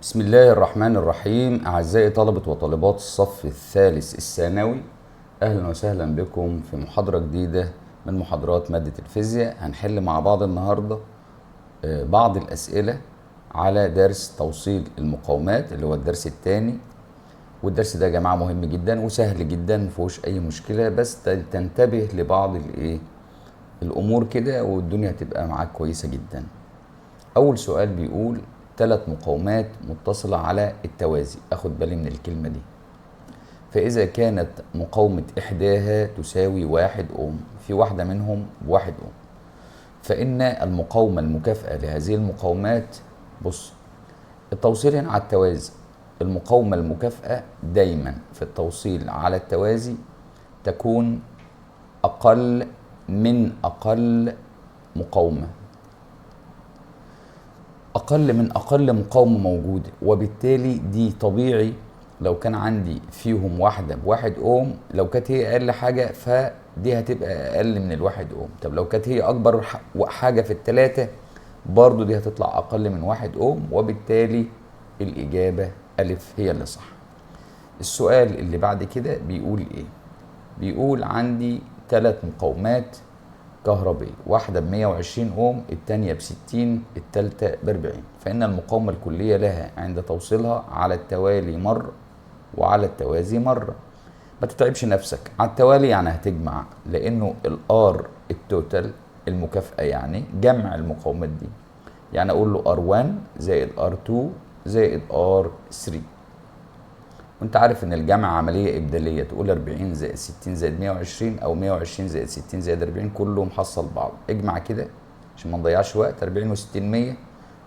بسم الله الرحمن الرحيم. أعزائي طلبة وطالبات الصف الثالث الثانوي، أهلا وسهلا بكم في محاضرة جديدة من محاضرات مادة الفيزياء. هنحل مع بعض النهاردة بعض الأسئلة على درس توصيل المقاومات اللي هو الدرس الثاني. والدرس ده يا جماعة مهم جدا وسهل جدا، مفيهوش أي مشكلة، بس تنتبه لبعض الأمور كده والدنيا هتبقى معاك كويسة جدا. أول سؤال بيقول 3 مقاومات متصلة على التوازي، أخد بالي من الكلمة دي. فإذا كانت مقاومة إحداها تساوي 1 أوم، في واحدة منهم 1 أوم، فإن المقاومة المكافئة لهذه المقاومات، بص التوصيل هنا على التوازي، المقاومة المكافئة دايما في التوصيل على التوازي تكون أقل من أقل مقاومة، أقل من أقل مقاومة موجودة، وبالتالي دي طبيعي لو كان عندي فيهم واحدة ب1 أوم، لو كانت هي أقل حاجة فدي هتبقى أقل من ال1 أوم. طب لو كانت هي أكبر حاجة في التلاتة برضو دي هتطلع أقل من 1 أوم، وبالتالي الإجابة ألف هي اللي صح. السؤال اللي بعد كده بيقول إيه؟ بيقول عندي 3 مقاومات كهربية، واحدة بمية وعشرين أوم، التانية بستين، التالتة بأربعين، فإن المقاومة الكلية لها عند توصيلها على التوالي مرة وعلى التوازي مرة. ما تتعبش نفسك، على التوالي يعني هتجمع، لأنه ال R ال total المكافأة يعني جمع المقاومات دي، يعني أقول له R 1 زائد R 2 زائد R 3، وانت عارف ان الجمع عملية إبدالية، تقول 40 زائد 60 زائد 120 أو 120 زائد 60 زائد 40 كله محصل بعض. اجمع كده عشان ما نضيعش وقت، 40 وستين 100،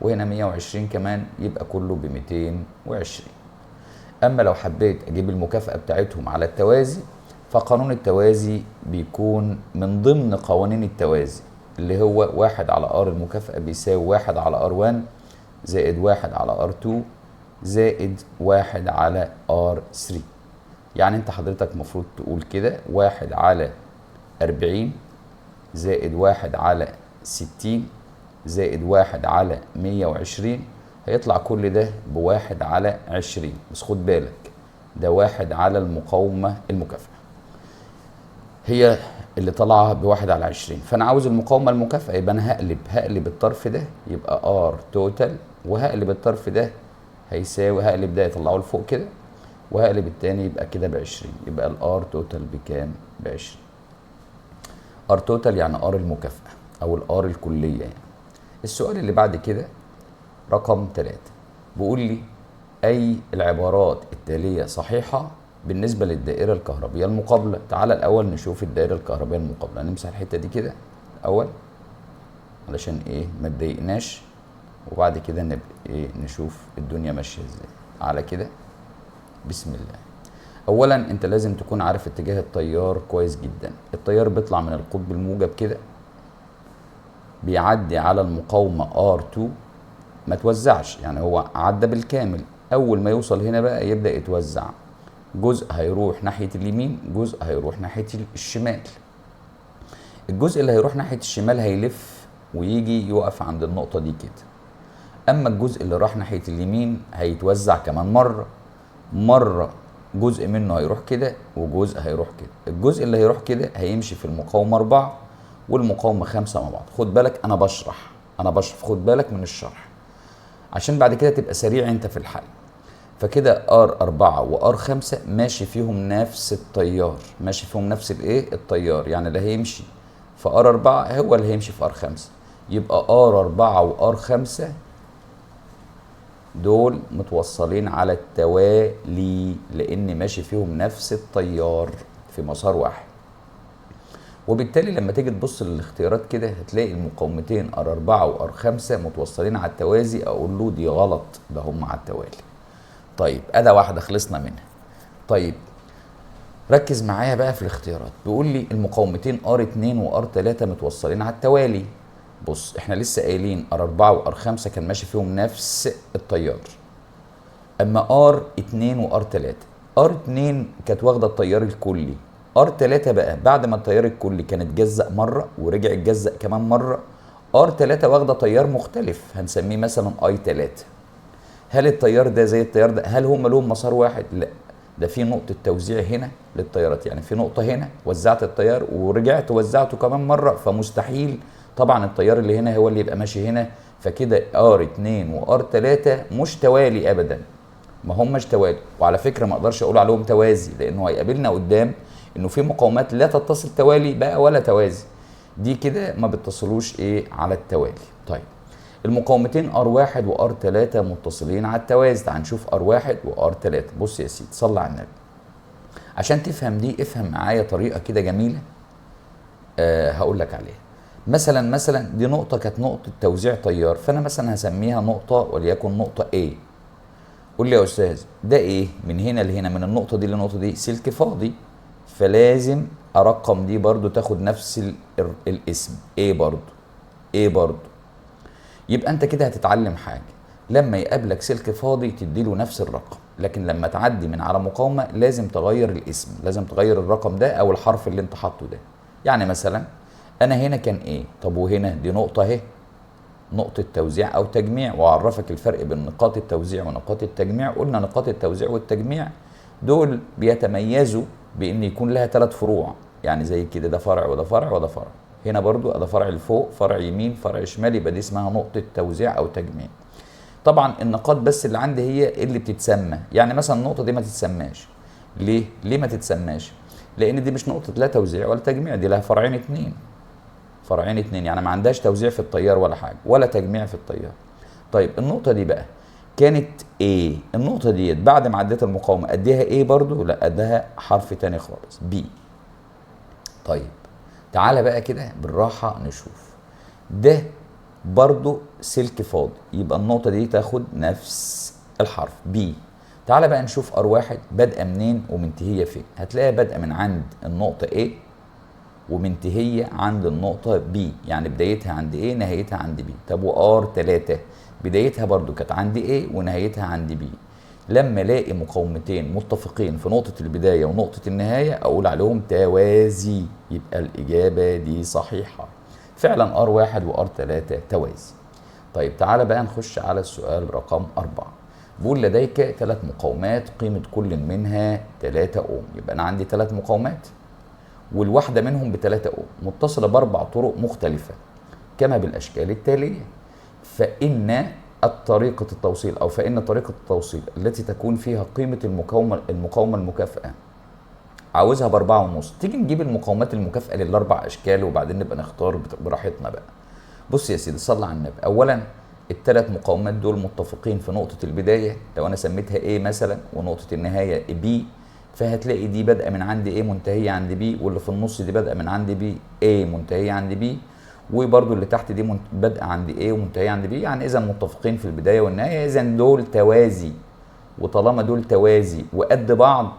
وهنا 120 كمان، يبقى كله بميتين وعشرين. أما لو حبيت أجيب المكافأة بتاعتهم على التوازي، فقانون التوازي بيكون من ضمن قوانين التوازي اللي هو 1 على R المكافأة بيساوي 1 على R 1 زائد 1 على R 2 زائد 1 على R 3. يعني انت حضرتك مفروض تقول كده 1 على 40 زائد 1 على 60 زائد 1 على 120، هيطلع كل ده ب1 على 20. بس خد بالك ده 1 على المقاومة المكافئة هي اللي طالعة ب1 على 20، فأنا عاوز المقاومة المكافئة، يبقى أنا هقلب الطرف ده يبقى R total، وهقلب الطرف ده هيساوي، هقلب ده يطلعه لفوق كده، وهقلب التاني يبقى كده ب20، يبقى ال R total بكام؟ ب20. R total يعني R المكافأة أو ال R الكلية يعني. السؤال اللي بعد كده رقم 3 بيقول لي أي العبارات التالية صحيحة بالنسبة للدائرة الكهربية المقابلة. تعالى الأول نشوف الدائرة الكهربية المقابلة، نمسح الحتة دي كده الأول علشان إيه ما تضايقناش، وبعد كده نبقى إيه نشوف الدنيا ماشية إزاي. على كده بسم الله. أولا أنت لازم تكون عارف اتجاه التيار كويس جدا. التيار بيطلع من القطب الموجب كده، بيعدي على المقاومة R2، ما توزعش يعني هو عدى بالكامل. أول ما يوصل هنا بقى يبدأ يتوزع، جزء هيروح ناحية اليمين، جزء هيروح ناحية الشمال. الجزء اللي هيروح ناحية الشمال هيلف ويجي يقف عند النقطة دي كده. أما الجزء اللي راح ناحية اليمين هيتوزع كمان مرة، مرة جزء منه هيروح كده وجزء هيروح كده. الجزء اللي هيروح كده هيمشي في المقاومة 4 والمقاومة 5 مع بعض. خد بالك أنا بشرح، أنا بشرح، خد بالك من الشرح عشان بعد كده تبقى سريع أنت في الحل. فكده R 4 و R 5 ماشي فيهم نفس التيار، ماشي فيهم نفس الايه؟ التيار، يعني اللي هيمشي في R 4 هو اللي هيمشي في R 5، يبقى R 4 و R 5 دول متوصلين على التوالي لان ماشي فيهم نفس التيار في مسار واحد. وبالتالي لما تيجي تبص للاختيارات كده هتلاقي المقاومتين R 4 و R 5 متوصلين على التوازي، اقول له دي غلط، ده هم على التوالي. طيب ادي واحدة خلصنا منها. طيب ركز معايا بقى في الاختيارات، بيقول لي المقاومتين R 2 و R 3 متوصلين على التوالي. بص احنا لسه قايلين R 4 و R 5 كان ماشي فيهم نفس التيار، اما R 2 و R 3، R 2 كانت واخده التيار الكلي، R 3 بقى بعد ما التيار الكلي كان اتجزأ مره ورجع اتجزأ كمان مره، R 3 واخده تيار مختلف هنسميه مثلا I 3. هل التيار ده زي التيار ده؟ هل هم لهم مسار واحد؟ لا، ده في نقطة توزيع هنا للتيارات، يعني في نقطة هنا وزعت التيار ورجعت وزعته كمان مرة، فمستحيل طبعا التيار اللي هنا هو اللي يبقى ماشي هنا. فكده R 2 و R 3 مش توالي ابدا، ما هماش توالي. وعلى فكرة ما اقدرش اقول عليهم توازي، لانه هيقابلنا قدام انه في مقاومات لا تتصل توالي بقى ولا توازي، دي كده ما بتصلوش ايه على التوالي. طيب المقاومتين R1 و R3 متصلين على التوازي، تعال نشوف R1 و R3. بص يا سيدي، صلي على النبي. عشان تفهم دي افهم معايا طريقة كده جميلة هقول لك عليها. مثلا دي نقطة كانت نقطة توزيع تيار، فأنا مثلا هسميها نقطة وليكن نقطة A. قول لي يا أستاذ ده إيه؟ من هنا لهنا، من النقطة دي للنقطة دي سلك فاضي، فلازم أرقم دي برضو تاخد نفس الاسم A برضو، A برضو. يبقى أنت كده هتتعلم حاجة، لما يقابلك سلك فاضي تديله نفس الرقم، لكن لما تعدي من على مقاومة لازم تغير الاسم، لازم تغير الرقم ده أو الحرف اللي أنت حاطه ده. يعني مثلا أنا هنا كان إيه؟ طب وهنا دي نقطة أهي، نقطة توزيع أو تجميع، وأعرفك الفرق بين نقاط التوزيع ونقاط التجميع. قلنا نقاط التوزيع والتجميع دول بيتميزوا بإن يكون لها 3 فروع، يعني زي كده ده فرع وده فرع وده فرع، هنا برضو ده فرع لفوق، فرع يمين، فرع شمال، يبقى دي اسمها نقطة توزيع أو تجميع. طبعا النقاط بس اللي عندي هي اللي بتتسمى، يعني مثلا النقطة دي ما تتسماش. ليه؟ ليه ما تتسماش؟ لأن دي مش نقطة لا توزيع ولا تجميع، دي لها فرعين اتنين، فرعين اتنين، يعني ما عندهاش توزيع في التيار ولا حاجة ولا تجميع في التيار. طيب النقطة دي بقى كانت ايه؟ النقطة ديت بعد ما عديت المقاومة اديها ايه برضو؟ لا، اديها حرف تاني خالص، B. طيب تعالى بقى كده بالراحة نشوف، ده برضو سلك فاضي، يبقى النقطة دي تاخد نفس الحرف B. تعالى بقى نشوف R1 بادئة منين ومنتهية فين. هتلاقيها بادئة من عند النقطة A ومنتهية عند النقطة B، يعني بدايتها عند A نهايتها عند B. طب و R3 بدايتها برضو كانت عند A ونهايتها عند B. لما الاقي مقاومتين متفقين في نقطة البداية ونقطة النهاية اقول عليهم توازي، يبقى الإجابة دي صحيحة فعلا، R1 و R3 توازي. طيب تعالى بقى نخش على السؤال رقم 4. بيقول لديك 3 مقاومات قيمة كل منها 3 أوم، يبقى أنا عندي 3 مقاومات والواحدة منهم ب3 أوم متصلة ب4 طرق مختلفة كما بالأشكال التالية، فإن طريقة التوصيل أو فإن طريقة التوصيل التي تكون فيها قيمة المقاومة المكافئة عاوزها ب4.5. تيجي نجيب المقاومات المكافئة للأربع أشكال وبعدين نبقى نختار براحتنا بقى. بص يا سيدي، صلى على النبي. أولا الثلاث مقاومات دول متفقين في نقطة البداية، لو أنا سميتها A مثلا ونقطة النهاية B، فهتلاقي دي بادئة من عند A منتهية عند B، واللي في النص دي بادئة من عند B A منتهية عند B، وبرده اللي تحت دي بادئة عند A ومنتهية عند B. يعني إذا متفقين في البداية والنهاية، إذا دول توازي، وطالما دول توازي وقد بعض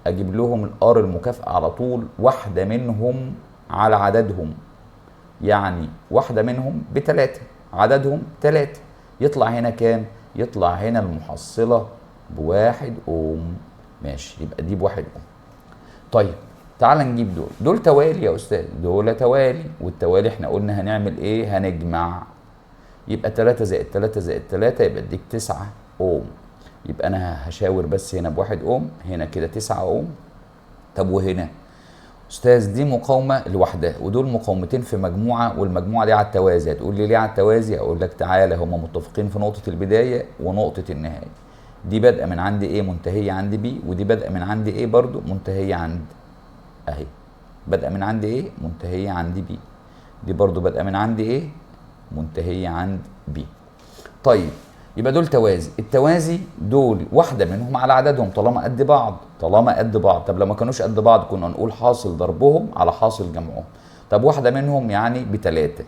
أجيب لهم الآر المكافئة على طول، واحدة منهم على عددهم، يعني واحدة منهم ب3 عددهم 3، يطلع هنا كام؟ يطلع هنا المحصلة ب1 أوم. ماشي، يبقى دي ب1 أوم. طيب تعال نجيب دول، دول توالي يا أستاذ، دول توالي، والتوالي احنا قلنا هنعمل إيه؟ هنجمع، يبقى 3 زائد 3 زائد 3 يبقى اديك 9 أوم. يبقى أنا هشاور بس هنا ب1 أوم، هنا كده 9 أوم. طب وهنا أستاذ دي مقاومة لوحدها ودول مقاومتين في مجموعة، والمجموعة دي على التوازي. هتقول لي ليه على التوازي؟ أقول لك تعالى هما متفقين في نقطة البداية ونقطة النهاية، دي بادئة من عند A منتهية عند B، ودي بادئة من عند A برضو منتهية عند أهي، بادئة من عند A منتهية عند B، دي برضو بادئة من عند A منتهية عند B. طيب يبقى دول توازي، التوازي دول واحدة منهم على عددهم طالما قد بعض، طالما قد بعض. طب لو ما كانوش قد بعض كنا نقول حاصل ضربهم على حاصل جمعهم. طب واحدة منهم يعني ب3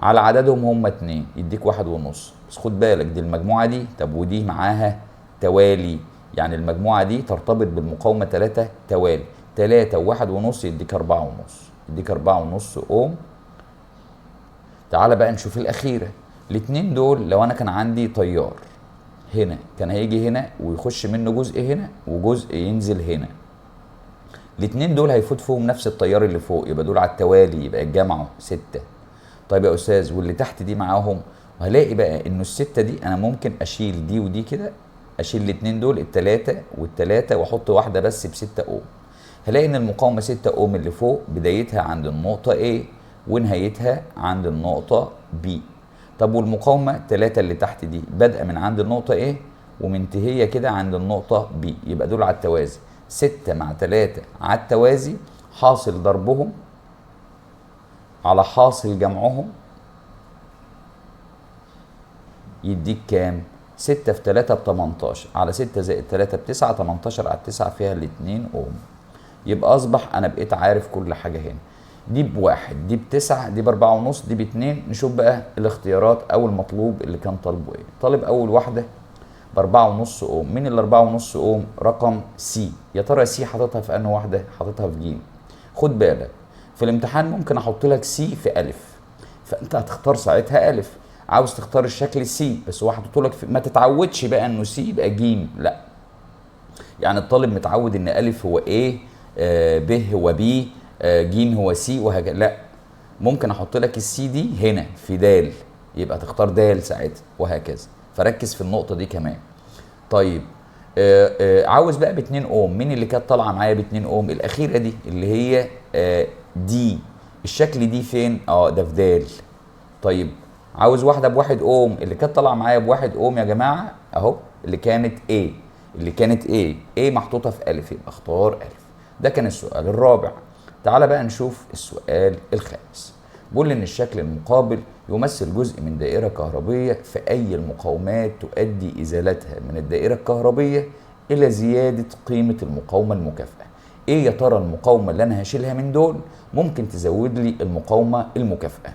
على عددهم هم 2 يديك 1.5، بس خد بالك دي المجموعة دي، طب ودي معاها توالي، يعني المجموعة دي ترتبط بالمقاومة 3 توالي، 3 و1.5 يديك 4.5، يديك 4.5 أوم. تعالى بقى نشوف الأخيرة، الاتنين دول لو انا كان عندي تيار هنا كان هيجي هنا ويخش منه جزء هنا وجزء ينزل هنا، الاتنين دول هيفوت فيهم نفس التيار اللي فوق، يبقى دول على التوالي، يبقى يتجمعوا 6. طيب يا استاذ واللي تحت دي معاهم؟ وهلاقي بقى انه الستة دي انا ممكن اشيل دي ودي كده، اشيل الاتنين دول التلاتة والتلاتة واحط واحدة بس ب6 اوم. هلاقي ان المقاومة 6 اوم اللي فوق بدايتها عند النقطة A ونهايتها عند النقطة B. طب والمقاومة 3 اللي تحت دي بادئة من عند النقطة A ومنتهية كده عند النقطة B، يبقى دول على التوازي. 6 مع 3 على التوازي، حاصل ضربهم على حاصل جمعهم يديك كام؟ 6 في 3 ب 18 على 6 زائد 3 ب 9، 18 على 9 فيها الاتنين اوم. يبقى اصبح انا بقيت عارف كل حاجة هنا. دي ب1، دي ب9، دي ب4.5، دي ب2. نشوف بقى الاختيارات او المطلوب اللي كان طالبه ايه. طالب اول واحدة ب4.5 اوم. مين ال 4.5 اوم؟ رقم C. يا ترى C حاططها في انهي واحدة؟ حاططها في جيم. خد بالك في الامتحان ممكن احط لك C في الف، فانت هتختار ساعتها الف. عاوز تختار الشكل C بس هو حاطط لك ما تتعودش بقى انه C يبقى جيم، لا. يعني الطالب متعود ان الف هو A، ب هو B، جيم هو C وهكذا. لا، ممكن احط لك ال C دي هنا في دال، يبقى تختار دال ساعتها وهكذا. فركز في النقطة دي كمان. طيب عاوز بقى ب2 اوم. مين اللي كانت طالعه معايا ب2 اوم؟ الاخيرة دي اللي هي دي. الشكل دي فين؟ ده في دال. طيب عاوز واحدة ب1 اوم. اللي كانت طالعه معايا ب1 اوم يا جماعة اهو، اللي كانت A، اللي كانت A، A محطوطة في الف، يبقى اختار الف. ده كان السؤال الرابع. تعالى بقى نشوف السؤال الخامس. بيقول ان الشكل المقابل يمثل جزء من دائرة كهربية، فأي المقاومات تؤدي إزالتها من الدائرة الكهربية إلى زيادة قيمة المقاومة المكافئة. إيه يا ترى المقاومة اللي أنا هشيلها من دول ممكن تزود لي المقاومة المكافئة؟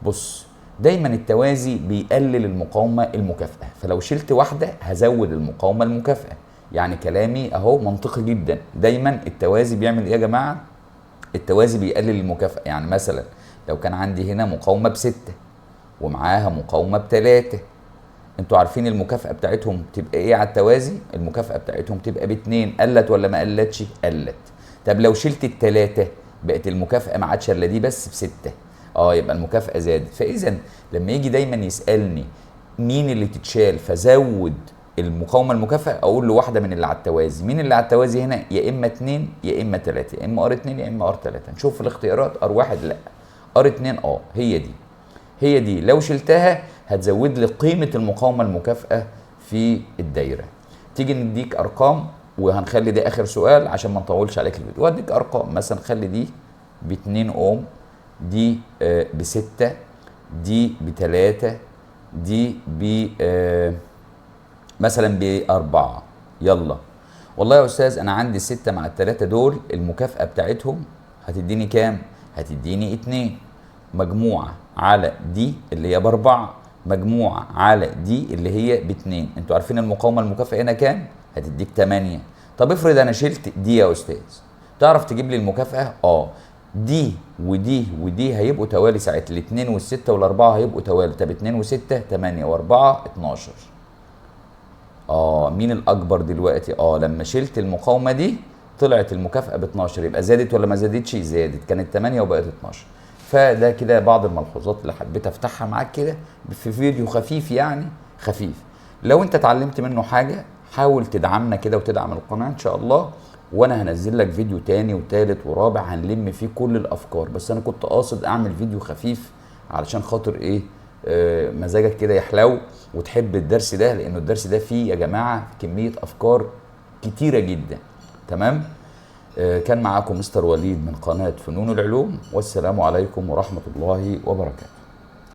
بص، دايما التوازي بيقلل المقاومة المكافئة، فلو شلت واحدة هزود المقاومة المكافئة. يعني كلامي أهو منطقي جدا. دايما التوازي بيعمل إيه يا جماعة؟ التوازي بيقلل المكافأة. يعني مثلا لو كان عندي هنا مقاومة ب6 ومعاها مقاومة ب3، انتوا عارفين المكافأة بتاعتهم تبقى ايه على التوازي؟ المكافأة بتاعتهم تبقى ب2. قلت ولا ما قلتش؟ قلت. طب لو شلت ال3 بقت المكافأة ما عادش الا دي بس ب6، يبقى المكافأة زادت. فإذا لما يجي دايما يسألني مين اللي تتشال فزود المقاومة المكافئة، اقول له واحدة من اللي على التوازي. مين اللي على التوازي هنا؟ يا اما 2 يا اما 3، يا اما R 2 يا اما R 3. نشوف الاختيارات. R 1 لا، R 2 هي دي، هي دي. لو شلتها هتزود لي قيمة المقاومة المكافئة في الدايرة. تيجي نديك ارقام، وهنخلي ده اخر سؤال عشان ما نطولش عليك الفيديو. وهديك ارقام، مثلا خلي دي ب 2 اوم، دي ب6، دي ب3، دي ب مثلا ب4. يلا والله يا استاذ انا عندي 6 مع ال3 دول، المكافأة بتاعتهم هتديني كام؟ هتديني 2. مجموعة على دي اللي هي ب4، مجموعة على دي اللي هي ب2. انتوا عارفين المقاومة المكافئة هنا كام؟ هتديك 8. طب افرض انا شلت دي يا استاذ، تعرف تجيب لي المكافأة؟ دي ودي ودي هيبقوا توالي ساعتها، الاتنين والستة والاربعة هيبقوا توالي. طب 2 و6 8 و4 12. مين الاكبر دلوقتي؟ لما شلت المقاومة دي طلعت المكافأة ب 12، يبقى زادت ولا ما زادتش؟ زادت، كانت 8 وبقت 12. فده كده بعض الملحوظات اللي حبيت افتحها معاك كده في فيديو خفيف، يعني خفيف. لو انت اتعلمت منه حاجة حاول تدعمنا كده وتدعم القناة ان شاء الله، وانا هنزل لك فيديو تاني وتالت ورابع هنلم فيه كل الافكار. بس انا كنت قاصد اعمل فيديو خفيف علشان خاطر ايه؟ مزاجك كده يحلو وتحب الدرس ده، لانه الدرس ده فيه يا جماعة كمية افكار كتيرة جدا. تمام؟ كان معاكم مستر وليد من قناة فنون العلوم، والسلام عليكم ورحمة الله وبركاته.